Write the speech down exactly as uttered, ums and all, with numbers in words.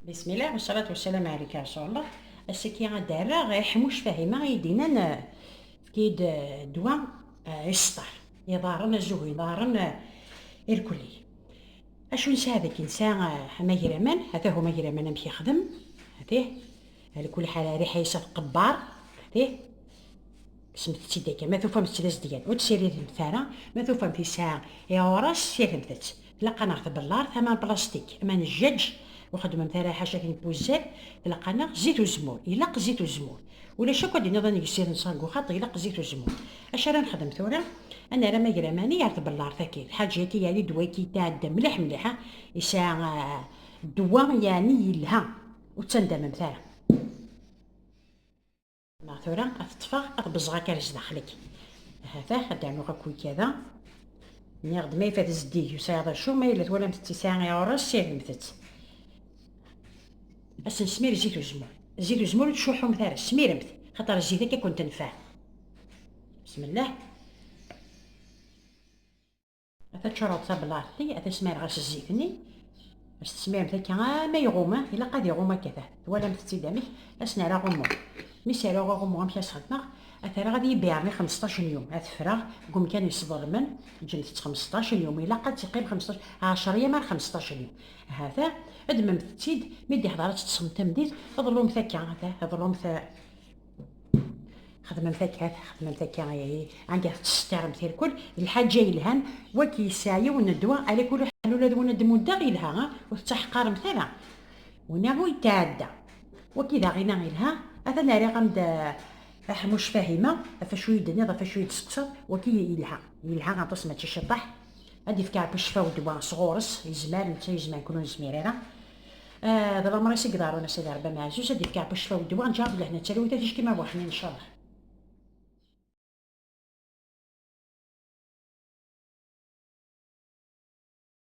Bismillah, wassalatu wassalamu ɛlayka ya Rasul Allah. Ass-agi ad d-rreɣ i Ḥmuc Fahima i d-yennan, eh, efk-iyi-d, eh, ddwa, eh, iseṭṭar. Iḍarren, azuh iḍarren, eh, irkelli. Acu nesɛa dagi? Nesɛa, eh, amagraman, ata hu amagraman amek yexdem, ata, ɛla kulli ḥal, riḥa-is tqebbar, ata, kksemt-tt-id akka, ma tufamt-tt d azedgan, ur tt-ssiridemt ara, ma tufamt yesɛa iɛuṛas, ssiridemt-tt. Tlaq-aneɣ tbellart, ama n plastik, ama n jjaj, ur xeddmemt ara ḥaca tin n wuzzal, tlaq-aneɣ zzit uzemmur, ilaq zzit uzemmur. Ulac akk ad d-tiniḍ ad neg ssir n ṣaguxaṭ, ilaq zzit uzemmur. Acu ara nexdem tura? Ad nerr amagraman-nni ar tbellart-agi. Lḥaǧa-agi, yeɛni ddwa-agi yetɛedda mliḥ mliḥ, ha? Yesɛa, ah, ddwa, yeɛni yelha, ur ttandament ara. Neɣ tura ad t-ṭṭfeɣ, ad t-beẓẓeɣ akka ar zdaxel-agi. Hata, ad d-rnuɣ akk wikada. Nniɣ-d ma yefat zeddig, ur sɛiɣ d acu, ma yella twalamt-tt yesɛa iɛuṛas, ssiridemt-tt. Ad s-nesmir zzit uzemmur. Zzit uzemmur ur tettcuḥḥumt ara, smiremt, xaṭer zzit akka ad ken-tenfeɛ. Bismillah. Ata ččureɣ tablaḍt-nni, ata smireɣ-as zzit-nni. Ad s-tesmirem akka ama iɣuma, ilaq ad iɣum akka ta. Twalamt-tt-id amek? Ad s-nerr aɣummu. Mi s-rriɣ aɣummu, amek ad s-xedmeɣ? Ad t-rreɣ ad iyi-d-yerni xemsṭac n yum. Ad t-ffreɣ deg umkan yesḍelmen, ǧǧemt-tt xemsṭac n yum. Ilaq ad teqqim xemsṭac, ɛecṛa yam ar xemsṭac n yum. Hata, ddmemt-tt-id, mi d-iḥḍer ad teṭṭsemt tameddit, ḍlumt akka, hata, ḍlumt, eh, Xedmemt akka, xedmemt akka, ihi, anda tettseṭṭiremt irkul, d lḥaǧa yelhan, wagi yesɛa yiwen n ddwa, ɛla kulli ḥal ula d win ad d-muddeɣ yelha, ha? Ur tettaḥqaremt ara. Wina ur yetɛedda. Wagi d aɣina yelha, atan rriɣ-am-d, eh, aḥmuc Fahima, ɣef acu i d-tenniḍ, ɣef acu i d-testeqsaḍ, wagi yelha. Yelha aṭas, mačči ciṭṭaḥ. Ad d-ifk Ṛebbi ccfa u ddwa sɣur-s, yezmer, netta yezmer, nekkni ur nezmir ara. Ah, d lamer-is i iḍerrun, a Sidi Ṛebbi ameɛzuz, ad d-ifk Ṛebbi ccfa u ddwa, nǧaṛ d lehna d talwit, ad ticki ma buḥni, ncallah.